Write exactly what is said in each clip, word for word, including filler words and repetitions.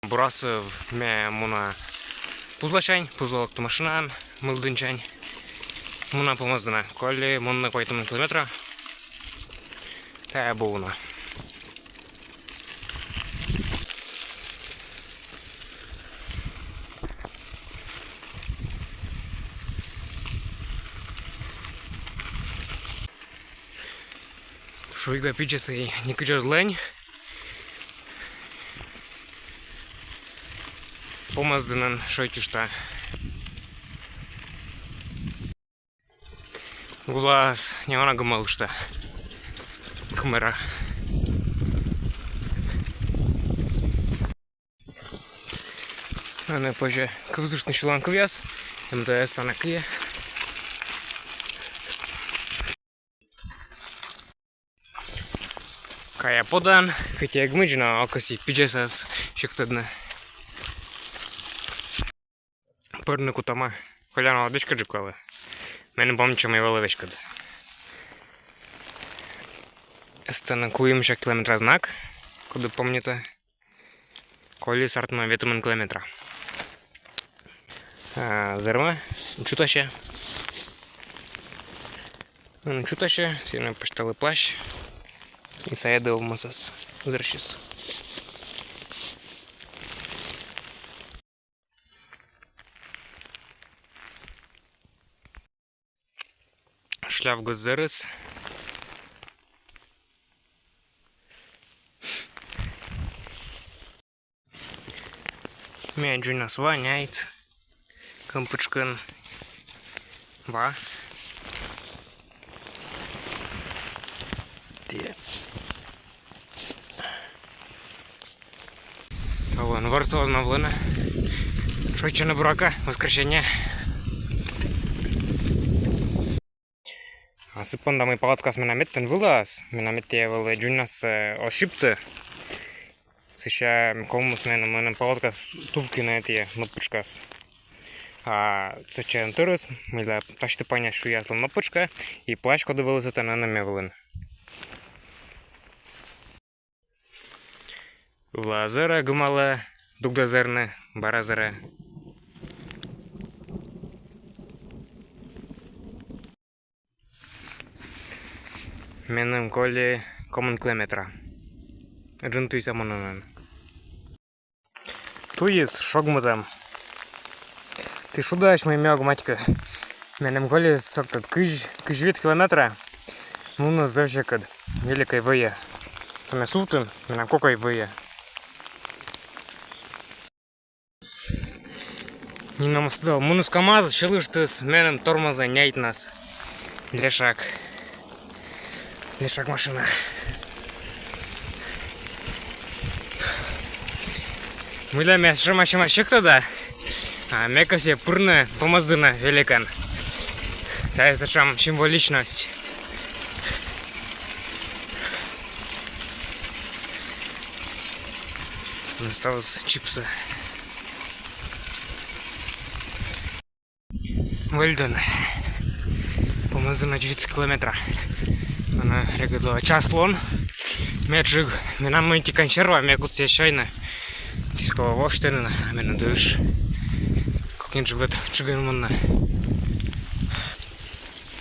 Бурасов, ме муна Пузласянь, Пузла локта машинаӧн, Мылдінсянь. Муна Помӧсдінӧ, коли мунны квайтымын километра. Тайӧ абу уна. Шуйга пидзӧсӧй некыдз оз лӧнь. Помӧсдінын шойччышта. Вылас неуна гымалышта. Кымера. Ӧні позьӧ кывзыштны сьыланкывъяс. МТС тані кыйӧ. Кая подӧн, хоть эг мыдз, но кӧсъя пидзӧсӧс сиктӧдны. Пырны кутам. Колян вӧлі веськыдджык вӧлі. Меным помнитчӧ, мый вӧлі веськыд. Эстӧн куимсё километра знак, коді помнита. Колис артмӧ ветымын километра. А, зэрӧма чутасьӧ. М, чутасьӧ, сійӧ пасьталі плащ. И саяды овмӧсас зэрсьыс. Шлявгыс зэрыс. Ме дзоньнас ва, няйт. Кӧм пытшкын. Ва. Тіян. Талун вӧрсӧ оз на вӧвлыны. Шойччыны, буракӧ, воскресенье. А сы понда, мый палаткаыс менам эттӧн вылас, менам эттӧ вӧлі дзоньнас, э, оз сипты. Сэсся ковмис меным, менам палаткаыс тувкинӧ эттӧ мӧд пытшкас. А сэтшӧм тырыс, мыйла тасьті-паняс шуяс лоӧ мӧд пытшка, и плащ, коді вӧлі сэтӧн, ӧні ме вылын. Вылас зэрӧ гымалӧ, дугдӧ зэрны, бара зэрӧ. Меным колис комын километра. Джын туйсӧ мунан. Туйыс шогмытӧм. Ті шудаӧсь, мый ме ог матькы. Меным колис сӧмын кызь, кызь вит километра. Муніс зэв сьӧкыд. Великӧй вӧйӧ. Ме сувтін, менам кокӧй вӧйӧ. Нинӧм оз тӧдал. Муніс КамАЗ, сьылыштіс меным тормозӧ няйтнас. Лешак. Лешак машина. Мыйла ме сэтшӧма сьӧкыда. А ме кӧсъя пырны Помӧсдінӧ великӧн. Тайӧ сэтшӧм символичность. Осталось чипсы. Выльдін. Помӧсдінӧдз вит километра. Ӧні регыд лоӧ час лун. Ме чиг. Менам мыйти консерва, ме кутчи сёйны. Сійӧс колӧ воштыны, а меным дыш. Кокньыджык вед чигӧн мунны.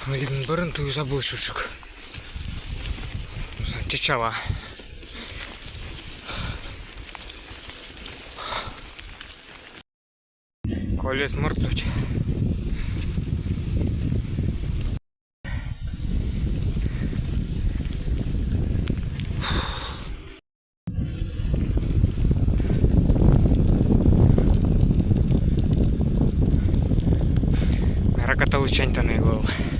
Выльдін бӧрын туйыс абу чучук. Чеччала. Колис мырсӧ. Ракаталысянь тані вӧв.